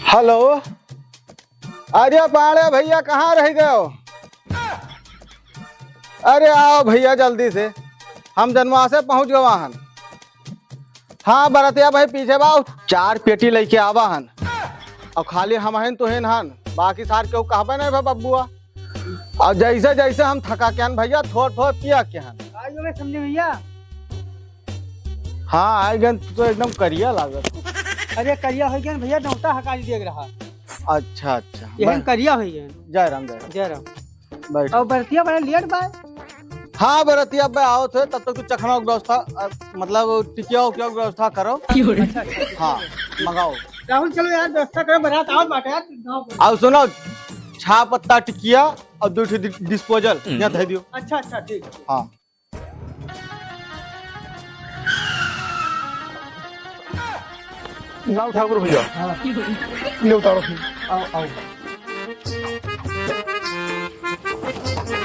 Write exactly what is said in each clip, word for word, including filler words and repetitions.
हेलो, अरे पाड़े भइया, कहाँ रहि गयो? अरे आओ भइया जल्दी से, हम जनवासे पहुँच गवा हन। हाँ बरतिया भाई पीछे बा, चार पेटी लइके आवा हन। अउर खाली हमहिन तुहिन हन, बाकी सार केहू कहबे नहीं भा बब्बुआ। अउर जइसे जइसे हम थका के हन भइया, थोर थोर पिया के हन। आइयो बे समधी भइया। हाँ, आइ गन, तू तो एकदम करिया लागत। अरे, करिया होइ गन भइया, नौता हकाई देख रहा। अच्छा, अच्छा, यही बैठ। करिया होइ गन। जय राम, जय राम। जय राम। बैठ। अउर बरतिया बड़ा लेट बा। हाँ, बरतिया बे आओ थे, तब तक तू चखना की व्यवस्था, अ, मतलब टिकिया उकिया की व्यवस्था करो। अच्छा, अच्छा। हाँ, मंगाओ। राहुल, चलो यार, व्यवस्था करो, बारात आओ बाटे यार, गाँव पर। अउर सुनो, छह पत्ता टिकिया अउर दो ठो डि-, डिस्पोजल यहाँ धर दियो। अच्छा, अच्छा, ठीक। हाँ। लाओ ठाकुर भइया। हाँ। ले उतारो फिर। आओ, आओ।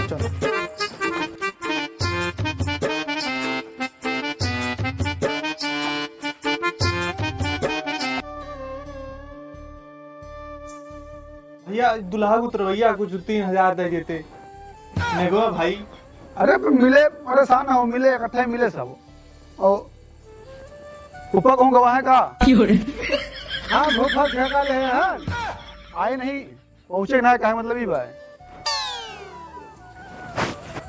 चलो। भइया, दुल्हा को उतरवइया कुछ तीन हजार दे देते। नेगवा भाई। अरे, मिले, परेशान ना हो, मिले, इकट्ठे मिले सब। और फूफा कहूँ गवा है का? क्यों रे? हाँ, फूफा ठेका ले हैं। आए नहीं, पहुँचे ना, काहे मतलब ही बा।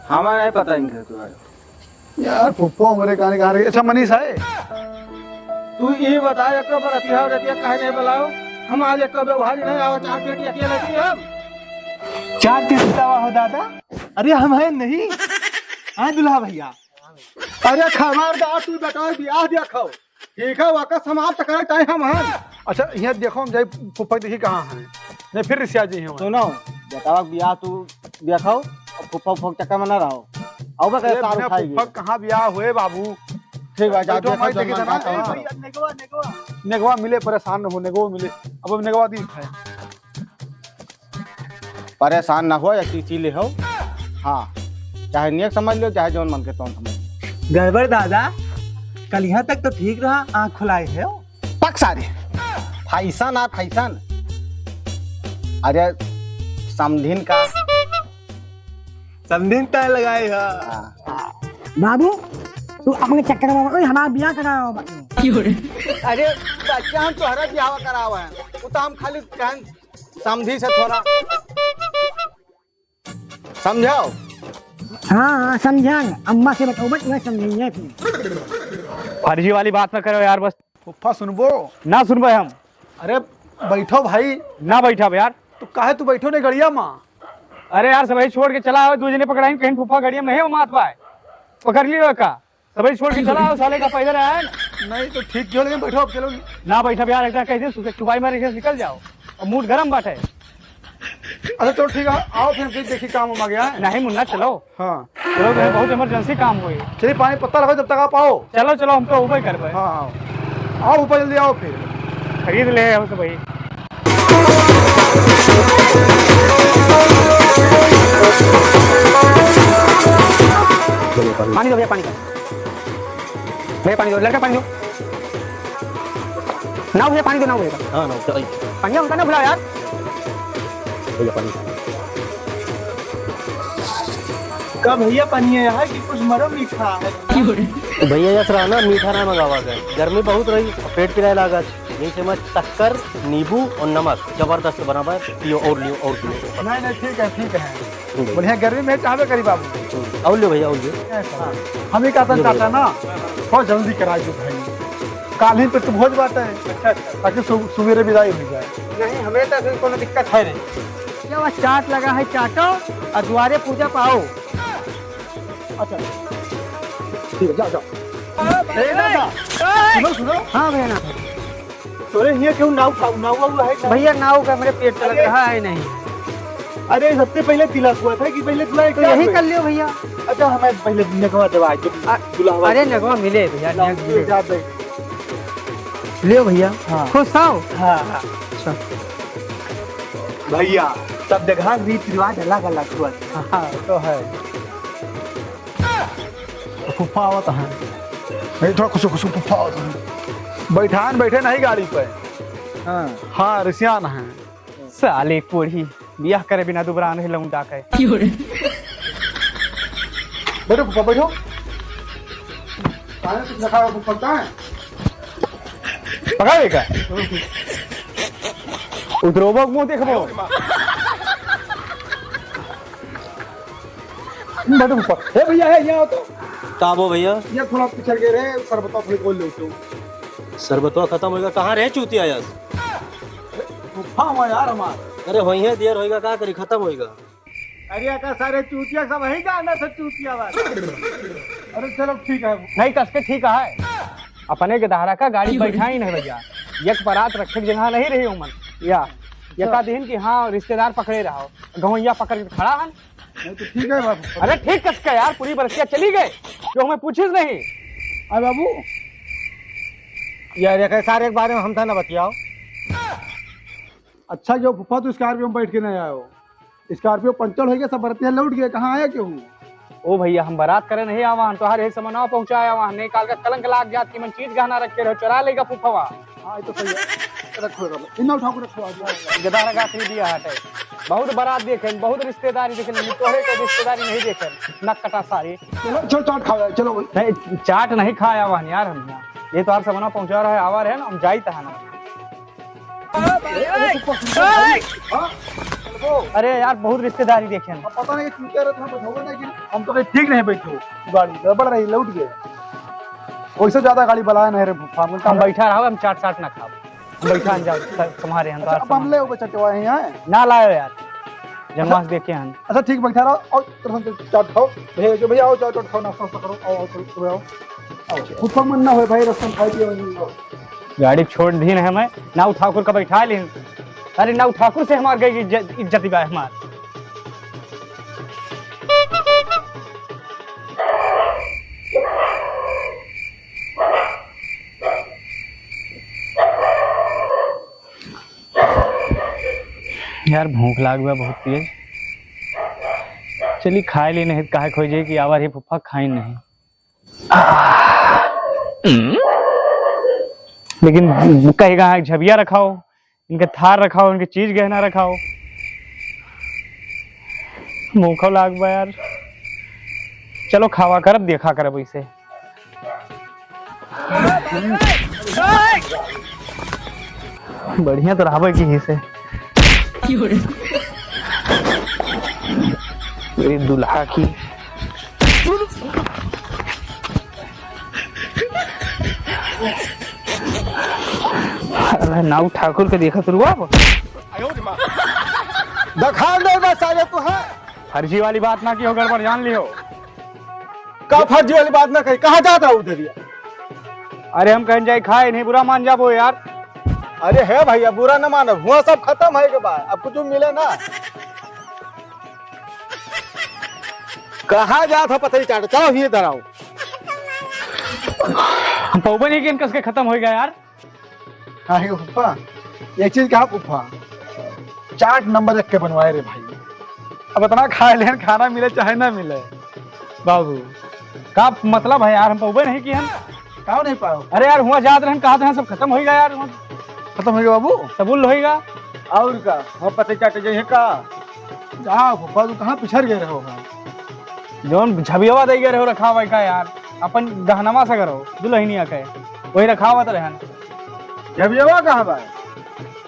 हमारा नहीं पता इनका तो है। यार, फूफा हमरे कहानी कहाँ रही? अच्छा, मनीष है? तू ये बता, एक बार अतिहा रतिया काहे नहीं बुलाओ? हम आज एक व्यवहार नहीं आवा, चार पेटी अकेले थी हम। चार पेटी दवा हो दादा? अरे, हम हैं नहीं। हाँ, दुल्हा भइया। अरे खबरदार, तू बेटा बियाह देखो, ठीक है, वाका समाप्त करे टाइम हम हैं। अच्छा, यहाँ देखो, हम जाई फुफ्फा देखी कहाँ हैं, नहीं फिर रिसिया जी हैं। सुनो, बेटा बियाह तू देखो, अब फुफ्फा फुफ्फा चक्कर में ना रहो। अब बे ए, सार बिना उठाई फुफ्फा गई। कहाँ बियाह हुए बाबू? ठीक बा, जा बैठो, देखो, हमारी जौन देखी मन था ना। का तौन करो। नेगवा, नेगवा। नेगवा मिले, परेशान न हो, नेगवा मिले। अब, अब नेगवा दी है। परेशान ना हो, एक चीज ले हो। हाँ, चाहे नेक समझ लो, चाहे जौन मन के तौन समझ लो। गड़बड़ दादा, कल यहाँ तक तो ठीक रहा, आँख खुलाए है। पक सारे, फैशन आ फैशन। अरे, समधिन का। समधिन का लगाए है। हाँ। बाबू, तू अपने चक्कर में, ओए, हमारा बियाह कराओ बाबू। अरे, बच्चा, हम तोहरा बियाह करावा है, वो तो हम खाली कहन समधी से थोड़ा समझाओ। हाँ, हाँ, समझाएंगे। अम्मा से बताओ, बस वह समझेंगे फिर। फर्जी वाली बात ना करो यार, बस। फुफ्फा सुनबो? ना सुनबे हम। अरे बैठो भाई। ना बैठब यार। तो काहे तू बैठो नहीं गड़िया मा? अरे यार, सबही छोड़ के चला आओ, दो जने पकड़ाइन, कहीं फुफ्फा गड़िया में नहीं हो मात पाए। पकड़ लियो का? सबही छोड़ के चला आओ, साले का पैदल आया है ना। नहीं तो ठीक क्यों, लेकिन बैठो, अब चलो। ना बैठब यार, इतना कह दे, सुबह चुपाई मारे से निकल जाओ। और मूड गरम बाटे। अच्छा चलो ठीक है, आओ फिर, फिर देखी काम वाम आ गया है। नहीं मुन्ना, चलो। हाँ। चलो, तुम्हें बहुत इमरजेंसी काम हुई। चलिए, पानी पत्ता लगाओ, जब तक आप आओ। चलो, चलो, हम तो ऊपर ही करबे। हाँ, आओ। आओ ऊपर, जल्दी आओ फिर। खरीद ले, हम तो भाई। पानी दो भैया, पानी दो। भैया, पानी दो, लड़का, पानी दो। ना भैया, पानी दो, ना भैया। हाँ, ना, चलो। पानी हमका ना भुलाओ यार। भैया, पानी। का भैया, पानी है यहाँ कि कुछ मरो मीठा है? तो भैया, यस रहा ना, मीठा ना मंगावा गए। गर्मी बहुत रही, पेट पिराए लागत। यही से मैं शक्कर, नींबू और नमक जबरदस्त बनावा है, पियो और लियो और पियो। नहीं, नहीं, ठीक है, ठीक है। हम्म। बढ़िया, गर्मी में चाहबे करी बाबू। हम्म, और लियो भैया, और लियो। ऐसा। हम ही कहता लियो चाहता भैया। ना, थोड़ा जल्दी करा दो भाई। काल ही पे तो भोज बाटे। अच्छा, अच्छा। ताकि सु-, सुबेरे विदाई हो जाए। नहीं, हमें तो अभी कोनो दिक्कत है नहीं। क्या वह चाट लगा है, चाटो और द्वारे पूजा पाओ। अच्छा, ठीक है, जाओ, जाओ। ए, दादा, सुनो, सुनो। हाँ, भैया, ना। तोरे हियाँ क्यों नाव, नाव, नाव, नाव है ना? भैया, नाव का मेरे पेट लग अरे। रहा है नहीं। अरे, सबसे पहले तिलक हुआ था कि पहले दुल्हा तो क्या यही हुए? कर लियो, भैया। अच्छा, हमें पहले नेगवा देवा, जो आ, दुल्हवा अरे, को। नेगवा मिले, भैया, लाओ, नेग मिले। जा दे। लियो, भैया। हाँ। खुश हो? हाँ, हाँ। अच्छा। भैया, सब जगह रीति रिवाज अलग अलग हुआ था। हाँ, तो है। फुफ्फा आवत हैं। नहीं, थोड़ा खुश हो, खुश हो, फुफ्फा आवत हैं। बैठान बैठे नहीं गाड़ी पे। हाँ। हाँ, रिसियान है। साले कोढ़ी, बियाह करे बिना दुबरान है लौंडा के। बैठो फूफा, बैठो। काहे कुछ रखा है फूफा, कहाँ है? पकड़ ले का? उतरोबो मुंह देखबो। बैठो फूफा। ए भैया, है, यहाँ आओ तो। का बो भैया? ये थोड़ा पिछड़ गए रे, शरबतवा थोड़ी खोल लो तो। शरबतवा खतम होइगा, कहाँ रे चूतिया यार? फूफा हुआ यार हमार। अरे होई है, देर होइगा, का करी, खतम होइगा। अरे का सारे चूतिया सब वही जाना था, चूतिया वाला। अरे चलो ठीक है। नहीं, कस के ठीक है। अपने के दहरा का गाड़ी बैठा ही नहीं भैया। एक परात रखे के जगह नहीं रही उमन। या, या का दिन कि हाँ, रिश्तेदार पकड़े रहो, गवैया पकड़ के खड़ा हन। नहीं तो ठीक है बाबू। अरे ठीक कस के यार, पूरी बरसिया चली गए, जो हमें पूछिस नहीं। अरे बाबू, यार, ये सारे के बारे में हम था ना बतियाओ। अच्छा, जो फूफा तू Scorpio में बैठ के नहीं आयो, Scorpio पंचर हो गया, सब बरतिया लौट गए, कहाँ आया क्यों? ओ भैया, हम बारात करे नहीं आवा हन, तोहार यही समनवा पहुँचाया आवा हन, नहीं काल का कलंक लाग जात कि मन चीज गहना रखे रहो, चोरा लेगा फूफवा। हाँ, ये तो सही है। रखो, रखो। इन्ना उठा के रखो, आज। गधा रगा खरीदिया हटे। बहुत बारात देखे, बहुत रिश्तेदारी देखे, लेकिन तोहरे के रिश्तेदारी नहीं देखे। नक कटा सारी। चलो, चलो, चाट खाओ यार, चलो भाई। नहीं, चाट नहीं खाया आवा हन यार हम यहाँ। ये तोहार समनवा पहुँचा रहा है, आवा रहे ना, हम जाई तहा ना। हाँ? अरे यार, बहुत रिश्तेदारी देखे हैं। अब पता नहीं चूतिया रहता है, बैठा हुआ नहीं कि हम तो कहीं ठीक नहीं बैठे हो, गाड़ी गड़बड़ रही, लौट गए। वैसे ज्यादा गाड़ी बलाया नहीं रे फूफा, हम हम बैठा रहो, हम चाट चाट ना खाओ, हम बैठा हम जाओ, स-, तुम्हारे हम अच्छा, तो अब हम ले ऊपर चटवा है यहाँ। ना लायो यार, जन्मास देखे हैं। अच्छा ठीक, बैठा रहो और तुरंत चाट खाओ। भैया, जो भैया आओ, चाट, चाट खाओ, नाश्ता वास्ता करो, आओ, आओ, चलो, चलो, आओ। फूफा मन ना होए भाई, रस्ता में खाई पिए वहीं जाओ। गाड़ी छोड़ दी ना हमें, नाऊ ठाकुर का बैठा लेन। अरे नाऊ ठाकुर से हमार गई इज्जत, इज्जत बा हमार। यार भूख लाग बा बहुत तेज। चली खाए ली नहीं, काहे खोई जाई कि आवा रही फूफा खाई नहीं। लेकिन कहेगा हाँ, झबिया रखाओ, इनके थार रखाओ, इनके चीज गहना रखाओ। भूखो लाग बा यार। चलो खावा करब, देखा करब इसे। बढ़िया तो रहबे की ही से। मेरी दुल्हा की। अरे नाऊ ठाकुर के देखा शुरू अब। दखान दे बस साले तू है। फर्जी वाली बात ना की हो, गड़बड़ जान लियो। का फर्जी वाली बात ना कही, कहाँ जात रहा उधर ये? अरे हम कहीं जाए खाए नहीं, बुरा मान जाबो यार। अरे हे भैया, बुरा न मानो, हुआ सब खतम है के बाद, अब कुछ मिले ना। कहाँ जात हो पतरी चाट, चलो ही इधर आओ। हम पौबे नहीं कि इनकस के खतम होइगा यार। काहे फूफा? एक चीज कहा फूफा, चाट नंबर एक के बनवाए रे भाई। अब इतना खाए लेन, खाना मिले चाहे ना मिले बाबू, का मतलब है यार, हम पौबे नहीं की हम। का नहीं पाओ? अरे यार हुआ जात रहन, कहा रहन, सब खतम होइगा यार, हुआ खतम होइगा बाबू। सबुल होइगा। और का? हम पते चाटे जाइए का? जा फूफा, तू कहाँ पिछड़ गए रहो? जौन झबियवा दे गए रहो रखावा का यार, अपन गहनवा से करो दुल्हनिया के, वही रखावत रहन। झबियवा कहाँ बा?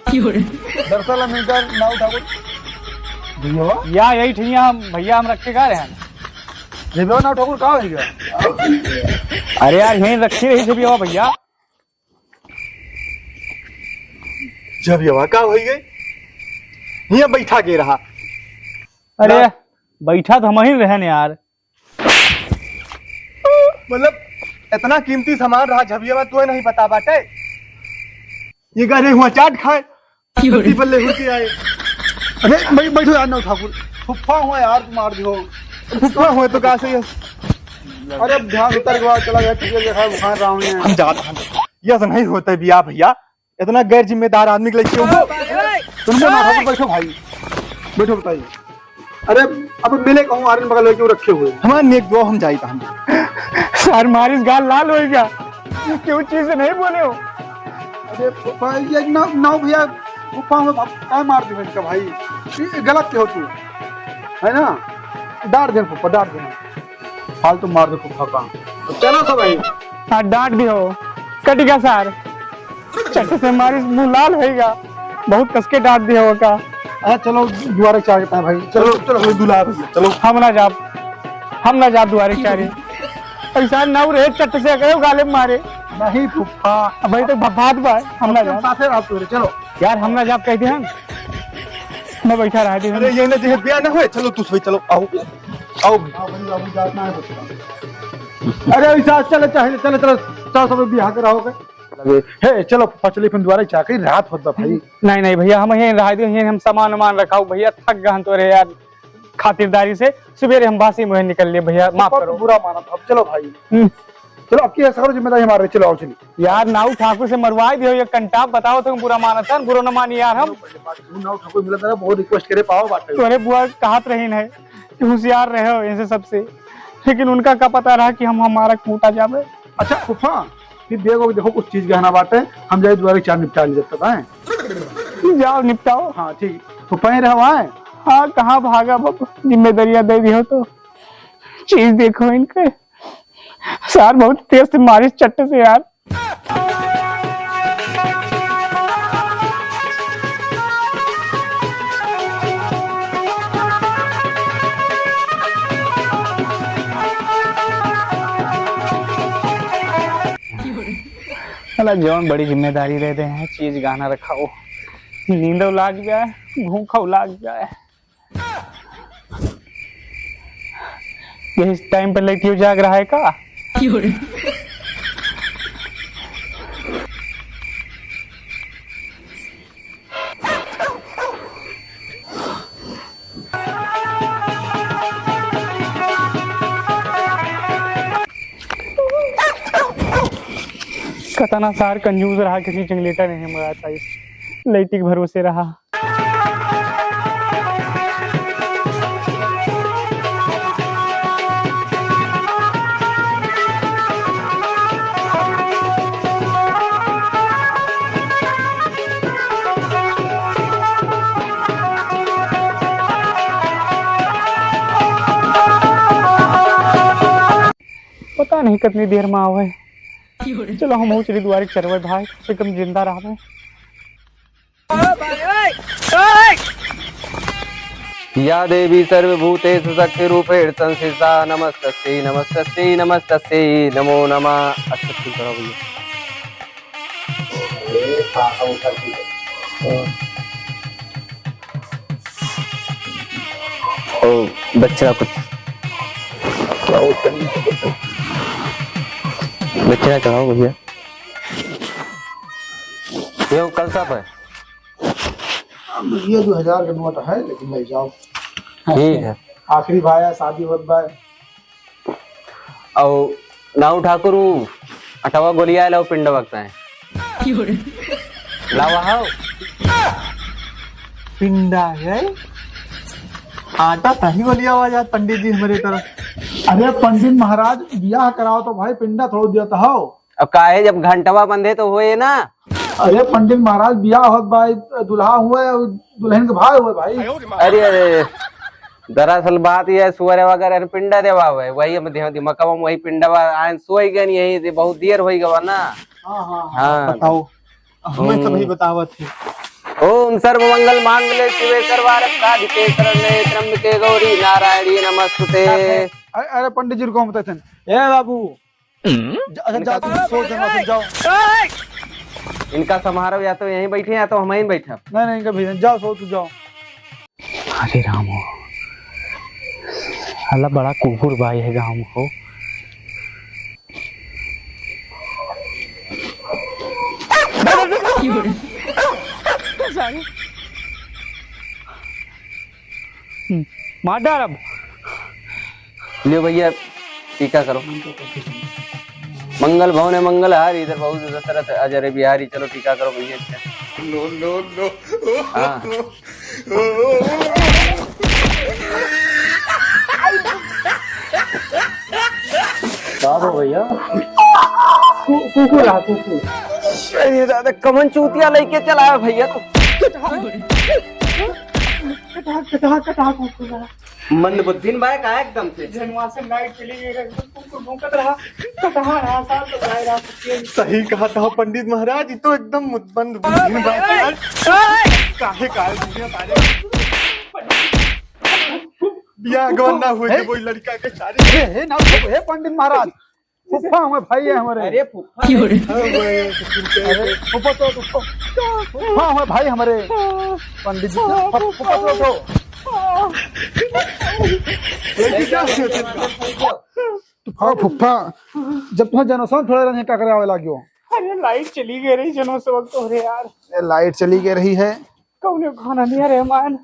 दरअसल हम इनकर नाऊ ठाकुर। झबियवा? या यही ठिया हम, भैया हम रखे का रहन। झबियवा नाऊ ठाकुर का होइगा? अरे यार यहीं रखी रही झबियवा भैया। झबियवा का होइगा? हियाँ बैठा के रहा। अरे ना। बैठा तो हम ही रहन यार। मतलब इतना कीमती सामान रहा झबिया में, तोहे नहीं पता बाटे? ये गए हुआ चाट खाए, क्यों रे? गलती पर ले होके आए। अरे भाई बैठो यार, नाऊ ठाकुर। फुफ्फा हुआ यार, तू मार दियो। फुफ्फा हुआ तो कैसे ये? अरे अब ध्यान उतर गया, चला गया, ठीक है, देखा बुखार रावण है। हम जात हन। ये ऐसा नहीं होता है बिया भैया। इतना गैर जिम्मेदार आदमी के लिए क्यों? तुम तो ना बैठो भाई, बैठो बताइए। अरे अब मिले कहूँ आर्यन बगल में क्यों रखे हुए? हमारे नेक दुआ हम जाई था हम। सर मारिस गाल लाल हो गया, क्यों चीज से नहीं बोले हो? ये फूफा, ये ना, ना भैया, फूफा में बाप का मार दियो इनका भाई। ये गलत के हो तू, है ना? डांट दे फूफा, डांट दे। फालतू मार दे फूफा का। चलो सब भाई। हाँ, डांट दियो। कट गया सार। चट से मारी, मुंह लाल होइगा। बहुत कस के डांट दियो का। अच्छा, चलो, दुआरे चाह के पाए भाई। चलो, चलो, चलो, दुल्हा भैया, चलो। हम ना जाब, हम ना जाब दुआरे चाह रही। ऐसा ना रहे, चट से गए गाले मारे। नहीं फूफा। अब भाई तो भभात बा, हम ना हम जाब। साथे रह तोरे, चलो। यार, हम ना जाब कहते हैं। मैं बैठा रहा थी। अरे, ये ना, जे ब्याह ना होए, चलो, तू सोई, चलो, आओ, आओ। आओ भाई, बाबू, जात ना है बच्चा। अरे, ऐसा चलो, चाहे, चलो, चलो, चलो, सब ब्याह कराओगे। हे, चलो, फूफा, चली, फिर दुआरे चाह के रात होत बा भाई। नहीं, नहीं भैया, हम यहीं रहा दे, यहीं हम सामान वामान रखाओ भैया, थक गहन तो रहे यार, खातिरदारी से। सुबेरे हम बासी में निकल लिए भैया, माफ फूफा, करो। बुरा माना था, अब चलो भाई। हम्म। चलो, अब की ऐसा करो, जिम्मेदारी हमारे, चलो, आओ, चलिए। यार, नाऊ ठाकुर से मरवाई दियो, ये कंटाप बताओ, तुम बुरा मानत है, बुरा न मानी यार हम। नाऊ ठाकुर मिला था, बहुत request करे, पाओ बात है। तोरे बुआ कहत रही है कि होशियार रहे हो इनसे सबसे, लेकिन उनका का पता रहा कि हम हमारा कूटा जावे। अच्छा फूफा, फिर देखो, देखो कुछ चीज गहना बाटे, हम जाए दुआरे चार निपटा ले जब तक आए। जाओ निपटाओ। हाँ ठीक, फूफा ही रहो आए। हाँ, कहाँ भागा बाबू, जिम्मेदारियां दे दियो तो चीज देखो इनके। सार बहुत तेज से मारिस चट्ट से यार। साला जौन बड़ी जिम्मेदारी दे दे हैं, चीज गहना रखाओ, नींदो लाग जाए, भूखो लाग जाए। यही टाइम पे लड़कियों जाग रहा है का? कतना सार कंजूस रहा, किसी चंगलेटा नहीं मंगाता, इस लड़की के भरोसे रहा। पता नहीं कितनी देर में आवे। चलो, हम चली दुआरे चरवे भाई, कम से कम जिंदा रहबे। या देवी सर्वभूतेषु शक्तिरूपेण संस्थिता, नमस्तस्यै, नमस्तस्यै, नमस्तस्यै, नमो नमः। अच्छा, ठीक करो भैया। ओ, दक्षिणा कुछ। दक्षिणा चढ़ाओ भैया। ये कलसा पे। अब ये दो हजार का नोट है, लेकिन ले जाओ। ठीक है। आखिरी भाई है, शादी होत बा। औ नाऊ ठाकुर, ऊ अटवा गोलिया लाओ, पिंड वक्त है। लावा हाओ। पिंडा है? आटा तही गोलिया आवाज आज पंडित जी हमारे तरफ। अरे पंडित महाराज, बियाह कराओ तो भाई पिंडा थोड़ा दिया तो हो। अब काहे, जब घंटवा बंधे तो होए ना। अरे पंडित महाराज, बियाह होत बा, दुल्हा हुए, दुल्हन के भाई हुए भाई। अरे, अरे, दरअसल बात यह है, सुअर वगैरह ने पिंडा देवा हुआ है, वही हम दे-, दिमाग में वही पिंडवा आए, सोई गए नहीं, यही से बहुत देर होई गवा ना। हाँ, हाँ, हाँ। हाँ। बताओ, हमें तो हम्म। नहीं बतावत है। ओम सर्व मंगल मांगल्ये शिवे सर्वार्थ साधिके शरण्ये त्र्यंबके गौरी नारायणी नमस्तुते। अरे, अरे पंडित जी रुको, हम बताते हैं। ए बाबू, हम्म? जा-, अच्छा, जाओ, तुम सो, जमा से जाओ। इनका समारोह या तो यहीं बैठे या तो हम यहीं बैठे। नहीं, नहीं, इनका भेजो, जाओ, सो, तू जाओ। अरे राम हो, साला बड़ा कुकुर भाई है गाँव में हो। हम्म, मार डाल अब। लियो भैया, टीका करो। मंगल भवन मंगल हारी, इधर बहुत दशरथ अजर बिहारी। चलो टीका करो भैया। No, no, no। हाँ। का हो भैया? कु-, कुकुर आ, कुकुर। अरे दादा, कमन चूतिया लइके चला है भइया तू। कटा, कटा, कटा, कटा। मंद बुद्धिन बाय का एकदम से। जनवा से लाइट चली गई रे, कुकुर भौंकत रहा, कटहा रहा, साल तो जाए रहा, सच्चे। सही कहा था पंडित महाराज, ये तो एकदम मंद बुद्धिन बाय। काहे, काहे दुनिया सारे बियाह गवन ना हुए हे? थे, वही लड़का के सारे। हे, हे, ना, हे पंडित महाराज, फुफ्फा हुए भाई है हमरे। अरे फुफ्फा। अरे फुफ्फा तो, तो, फुफ्फा हुए भाई हमरे। पंडित जी, फुफ्फा तो, तो। तू फा-, फुफ्फा, जब तुम्हें जनोत्सव थोड़ा रहने का करे आवे लाग्यो। अरे लाइट चली गई रही जनोत्सव तो रे यार। ए, लाइट चली गई रही है। कौने खाना दिया रहमान?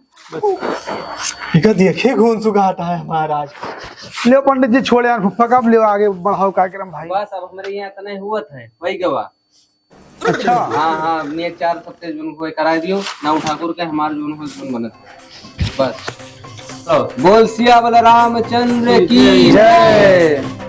इका देखे कौन सुगाता है महाराज। ले पंडित जी, छोड़े यार फुफ्फा का, अब ले आगे बढ़ाओ कार्यक्रम भाई। बस अब हमरे यहाँ इतना ही हुआ था, वही गवा। अच्छा। हाँ, हाँ, मैं चार सप्ताह जून को करा दियो, नाऊ ठाकुर के हमारे जून को जून बनत। बस। तो बोल सिया बोल रामचंद्र की जय।